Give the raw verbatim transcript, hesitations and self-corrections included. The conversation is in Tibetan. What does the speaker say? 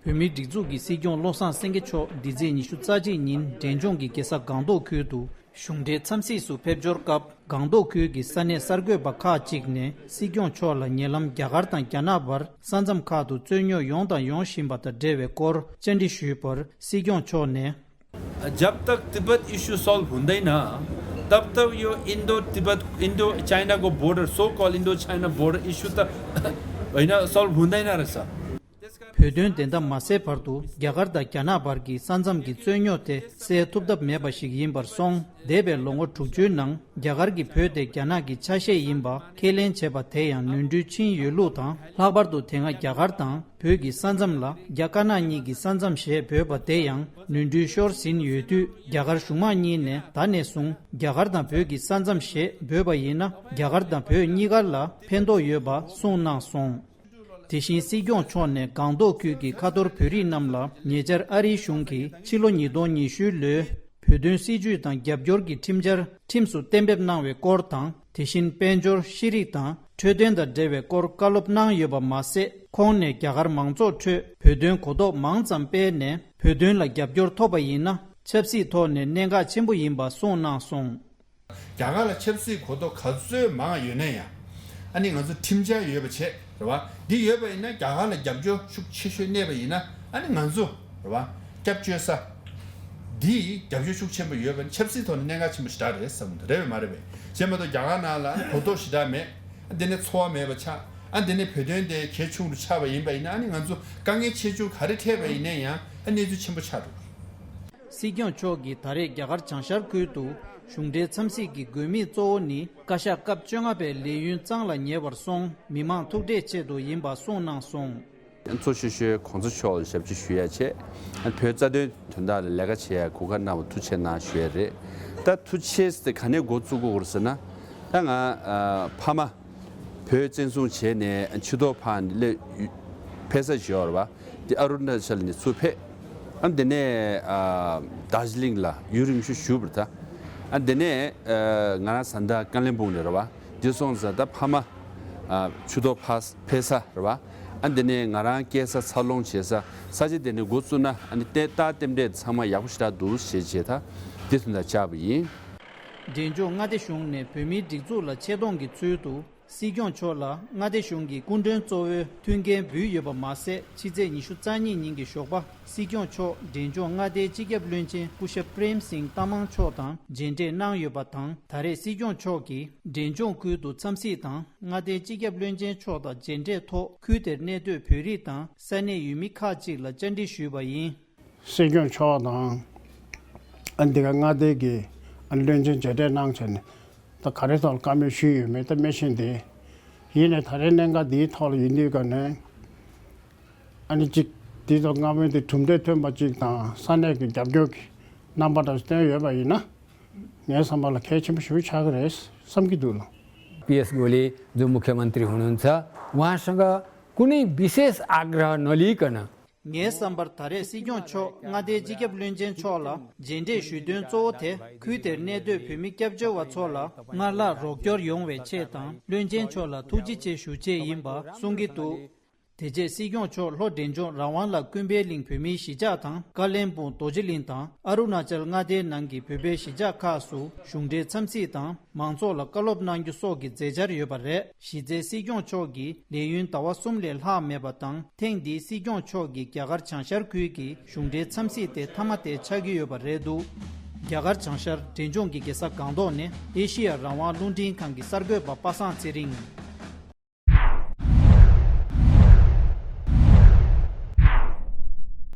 བོད་མིའི་སྒྲིག་འཛུགས་ཀྱི་སྲིད་སྐྱོང་བློ་བཟང་སེང་གེ་མཆོག་འདི་ཚེས་ཉི་ཤུ་རྩ་གཅིག་ཉིན་འབྲས་ལྗོངས་ཀྱི་རྒྱལ་ས་སྒང་ཏོག་ཁུལ་དུ་གཞུང་འབྲེལ་འཚམས་གཟིགས་སུ་ཕེབས་འབྱོར་སྐབས། སྒང་ཏོག་ཁུལ་གྱི་ས་གནས་གསར་འགོད་པ་ཁག་ཅིག་ནས་སྲིད་སྐྱོང་མཆོག་ལ་ཉེ་ལམ་རྒྱ་གར་དང་རྒྱ་ནག་བར་ས་མཚམས་ཁག་ཏུ་རྩོད་རྙོག་ཡོང་དང་ཡོང་བཞིན་པ་དང་འབྲེལ་བའི་སྐོར་བཅར་འདྲི་ཞུས་པར། སྲིད་སྐྱོང་མཆོག་ནས། जब तक Tibet issue solve हुँदैन, तब तक यो इन्डो तिब्बत, इन्डो चाइनाको बोर्डर, सो कल इन्डो चाइना बोर्डर इशू त होइन, सल्भ हुँदैन रहेछ। भोट དོན་དེ་འདྲ་མ་སེལ་བར་དུ་རྒྱ་གར་དང་རྒྱ་ནག་བར་གྱི་ས་མཚམས་ཀྱི་རྩོད་རྙོག་དེ་སེལ་ཐུབ་ཐབས་མེད་པ་ཞིག་ཡིན་པར་སོང་། འདས་པའི་ལོ་ངོ་དྲུག་ཅུའི་ནང་རྒྱ་གར་གྱི་བོད་དེ་རྒྱ་ནག་གི་ཆ་ཤས་ཡིན་པ་ཁས་ལེན་བྱས་པ་དེ་ཡང་ནོར་འཁྲུལ་ཕྱིན་ཡོད་ལུགས་དང་། ལྷག་པར་དུ་དེ་སྔ་རྒྱ་གར་དང་བོད་ཀྱི་ས་མཚམས་ལ་རྒྱ་དཀར་ནག་གཉིས་ཀྱི་ས་མཚམས་ཞེས་འབོད་པ་དེ་ཡང་ནོར་འཁྲུལ་ཤོར་ཟིན་ཡོད་དུས། རྒྱ་གར་གཞུང་མང་གཉིས་ནས་ད་ནས་བཟུང་རྒྱ་གར་དང་བོད་ཀྱི་ས་མཚམས་ཞེས་འབོད་པ་ཡིན་ན་རྒྱ་གར་དང་བོད་གཉིས་ཀ་ལ་ཕན་ཐོགས་ཡོད་པ་གསུངས་གནང་སོང་། དེ་བཞིན་སྲིད་སྐྱོང་མཆོག་ནས་སྒང་ཏོག་ཁུལ་གྱི་ཁ་ཐོར་བོད་རིགས་རྣམས་ལ་ཉེ་ཆར་ཨ་རིའི་གཞུང་གིས་ཕྱི་ལོ་ཉིས་སྟོང་ཉི་ཤུའི་ལོའི་བོད་དོན་སྲིད་བྱུས་དང་རྒྱབ་སྐྱོར་གྱི་ཁྲིམས་འཆར་ཁྲིམས་སུ་གཏན་འབེབས་གནང་བའི་སྐོར་དང་། དེ་བཞིན་དཔལ་འབྱོར། ཤེས་རིག་དང་འཕྲོད་བསྟེན་དང་འབྲེལ་བའི་སྐོར་བཀའ་སློབ་གནང་ཡོད་པ་མ་ཟད། ཁོང་ནས་རྒྱ་གར་མང་ཚོགས་ཁྲོད་བོད་དོན་གོ་རྟོགས་མང་ཙམ་སྤེལ་ནས་བོད་དོན་ལ་རྒྱབ་སྐྱོར་ཐོབ་པ་ཡིན་ན་ཆབ་སྲིད་ཐོག་ནས་གནད་འགག་ཆེན་པོ་ཡིན་པ་གསུངས་གནང་སོང་། རྒྱ་གར་ལ་ཆབ་སྲིད་གོ་རྟོགས་ག་ཚོད་མང་ཡོད་ན་ཡང་། ཨ་ནི་ང་ཚོ་ཁྲིམས་འཆར་ཡོད་པ་བྱས་རེད་བ། འདི་ཡོད་པ་ཡིན་ན་རྒྱ་གར་ལ་རྒྱབ་སྐྱོར་ཤུགས་ཆེ་ཤོས་གནས་པ་ཡིན་ན་ཨ་ནི་ང་ཚོ་རེད་བ། སྐྱབས་བཅོལ་ས་འདི་རྒྱབ་སྐྱོར་ཤུགས་ཆེན་པོ་ཡོད་པ་ཡིན་ན་ཆབ་སྲིད་ཐོག་ནས་གནད་འགག་ཆེན་པོ་ཞེ་དྲག་རེད་བསམ་གི་འདུག་རེད་བས་མ་རེད་བས། བྱས་མ་གཏོགས་རྒྱ་གར་ནང་ལ་གོ་རྟོགས་ཞེ་དྲག་མེད། ཨ་འདི་ནས་ཚོར་བ་མེད་པ་ཆགས། ཨ་འདི་ནས་བོད་དོན་དེ་གལ་ཆུང་རུ་ཆགས་པ་ཡིན་པ་ཡིན་ན་ཨ་ནི་ང་ཚོ་དཀའ་ངལ་ཆེ་ཆུང་ག་རེ་འཕྲད་པ་ཡིན་ན་ཡང་ཨ་གནས་ཚུལ་ཆེན་པོ་ཆགས་འགྲོ་གི་རེད། སྲིད་སྐྱོང་མཆོག་གིས་ད་རེས་རྒྱ་གར་བྱང་ཤར་ཁུལ་དུ་གཞུང་འབྲེལ་འཚམས་གཟིགས་ཀྱི་དགོས་དམིགས་གཙོ་བོ་ནི་བཀའ་ཤག་སྐབས་བཅོ་ལྔ་པའི་ལས་ཡུན་གཙང་ལ་ཉེ་བར་སོང་མི་མང་ཐུག་འཕྲད་ཆེད་དུ་ཡིན་པ་གསུངས་གནང་སོང་། གཙོ་ཆེ་ཤོས་གོང་ས་མཆོག་ལ་ཞབས་ཕྱི་ཞུ་ཡ་བྱས། བོད་རྩ་དོན་དོན་དག་ལ་ལས་ཀ་བྱེད་ཡ་གོ་སྐབས་གནང་བ་ཐུགས་རྗེ་གནང་ཞུ་ཡ་རེད། ད་ཐུགས་རྗེ་ཆེ་ཟེར་ག་ནས་འགོ་བཙུགས་དགོས་ཀྱི་རེད་ཟེར་ན། ད་ང་ཨ་ཕ་མ་བོད་བཙན་བཟུང་བྱས་ནས་ཕྱི་ཐོག་ཕར་སླེབས་ཕེབས་ས་བྱས་པ་རེད་བ། དེ་ཨ་རུ་ན་ཅལ་ནས་ཚུར་ཕེབས། ཨ་དེ་ནས་ཨ་དར་ཇི་ལིང་ལ་ཡུན་རིང་ཤོས་བཞུགས་པ་རེད་ད། ཨ་དེ་ནས་ཨ་ང་རང་བཟའ་ཟླ་ཀ་ལན་སྦུག་ནས་རེད་བ། འདི་སོང་ཙང་ད་ཕ་མ་ཨ་ཕྱི་ཐོག་ཕར་ཕེབས་ས་རེད་བ། ཨ་དེ་ནས་ང་རང་སྐྱེས་ས་འཚར་ལོངས་བྱེད་ས་ས་ཆ་དེ་ནས་འགོ་བཙུགས་ན་ཨ་ནི་ཏེ་རྟགས་རྟེན་འབྲེལ་ཚང་མ་ཡག་པོ་ཞེ་དྲག་འདུག་ཞེས་བྱས་ད་འདི་ཐུན་ད་བཅར་བ་ཡིན། འབྲས་ལྗོངས་མངའ་སྡེ་གཞུང་ནས་བོད་མིའི་སྒྲིག་འཛུགས་ལ་ཆེ་མཐོང་གི་ཚུལ་དུ་སྲིད་སྐྱོང་མཆོག་ལ་མངའ་སྡེ་གཞུང་གི་སྐུ་མགྲོན་གཙོ་བོའི་མཐུན་རྐྱེན་འབུལ་ཡོད་པ་མ་ཟད། ཕྱི་ཚེས་ཉི་ཤུ་རྩ་གཉིས་ཉིན་གྱི་ཞོགས་པ་སྲིད་སྐྱོང་མཆོག་འབྲས་ལྗོངས་མངའ་སྡེའི་སྤྱི་ཁྱབ་བློན་ཆེན་སྐུ་ཞབས་པྲེམ་སིང་ཏ་མང་མཆོག་དང་མཇལ་འཕྲད་གནང་ཡོད་པ་དང་། ད་རེས་སྲིད་སྐྱོང་མཆོག་གིས་འབྲས་ལྗོངས་ཁུལ་དུ་འཚམས་གཟིགས་དང་། མངའ་སྡེའི་སྤྱི་ཁྱབ་བློན་ཆེན་མཆོག་དང་མཇལ་འཕྲད་ཐོག་ཁུལ་དེར་གནས་སྡོད་བོད་རིགས་དང་ས་གནས་ཡུལ་མི་ཁག་ཅིག་ལ་བཅར་འདྲི་ཞུས་པ་ཡིན། སྲིད་སྐྱོང་མཆོག་དང་ཨ་འདི་ག་མངའ་སྡེ་གི་ཨ་བློན་ཆེན་མཇལ་འཕྲད་གནང་བྱས་ནས་ད་ག་རེ་ཐོག་ལ་བཀའ་མོལ་ཞུས་ཡོད་མེད་ད་མི་ཤེས་ཏེ། ཡིན་ནའི་ད་རེས་གནད་འགག་འདིའི་ཐོག་ལ་ཡིན་དུས་ག་ནས་ཨ་ནི་གཅིག་འདི་ཚོ་བཀའ་མོལ་དེ་གྲུབ་འབྲས་ཐོན་པ་གཅིག་དང་ས་གནས་ཀྱི་རྒྱབ་སྐྱོར་གྱི་རྣམ་པ་འདྲ་ཞིག་བསྟན་ཡོད་པ་ཡིན་ན་ངའི་བསམ་པ་ལ་གལ་ཆེན་པོ་ཞིག་ཆགས་ཀྱི་རེད་བསམ་གྱི་འདུག་ལ། पीएस गोले जो मुख्यमंत्री हुनुहुन्छ, उहाँसँग कुनै विशेष आग्रह नलिकन ངའི་བསམ་པར་ད་རེས་སྲིད་སྐྱོང་མཆོག་མངའ་སྡེའི་སྤྱི་ཁྱབ་བློན་ཆེན་མཆོག་ལ་མཇལ་འཕྲད་ཞུ་དོན་གཙོ་བོ་དེ་ཁུལ་དེར་གནས་སྡོད་བོད་མི་སྐྱབས་བཅོལ་བ་ཚོ་ལ་སྔར་ལྷག་རོགས་སྐྱོར་ཡོང་བའི་ཆེད་དང་། བློན་ཆེན་མཆོག་ལ་ཐུགས་རྗེ་ཆེ་ཞུ་ཆེད་ཡིན་པ་གསུང་གི་འདུག་དེ་རྗེས་སྲིད་སྐྱོང་མཆོག་ལྷོ་འབྲས་ལྗོངས་རང་དབང་ལ་ཀུན་ཕན་གླིང་བོད་མིའི་གཞིས་ཆགས་དང་། ཀ་ལན་སྦུག་རྡོ་རྗེ་གླིང་དང་ཨ་རུ་ན་ཅལ་མངའ་སྡེའི་ནང་གི་བོད་པའི་གཞིས་ཆགས་ཁག་སུ་གཞུང་འབྲེལ་འཚམས་གཟིགས་དང་། མང་ཚོགས་ལ་བཀའ་སློབ་གནང་རྒྱུ་སོགས་ཀྱི་མཛད་འཆར་ཡོད་པ་རེད། གཞི་རྩའི་སྲིད་སྐྱོང་མཆོག་གི་ལས་ཡུན་ཟླ་བ་གསུམ་ལས་ལྷག་མེད་པ་དང་། ཐེངས་འདིའི་སྲིད་སྐྱོང་མཆོག་གི་རྒྱ་གར་བྱང་ཤར་ཁུལ་གྱི་གཞུང་འབྲེལ་འཚམས་གཟིགས་དེ་མཐའ་མ་དེ་ཆགས་ཀྱི་ཡོད་པ་རེད་འདུག་རྒྱ་གར་བྱང་ཤར་འབྲས་ལྗོངས་ཀྱི་རྒྱལ་ས་སྒང་ཏོག་ནས་ཨེ་ཤི་ཡ་རང་དབང་རླུང་འཕྲིན་ཁང་གི་གསར་འགོད་པ་པ་སངས་ཚེ་རིང་།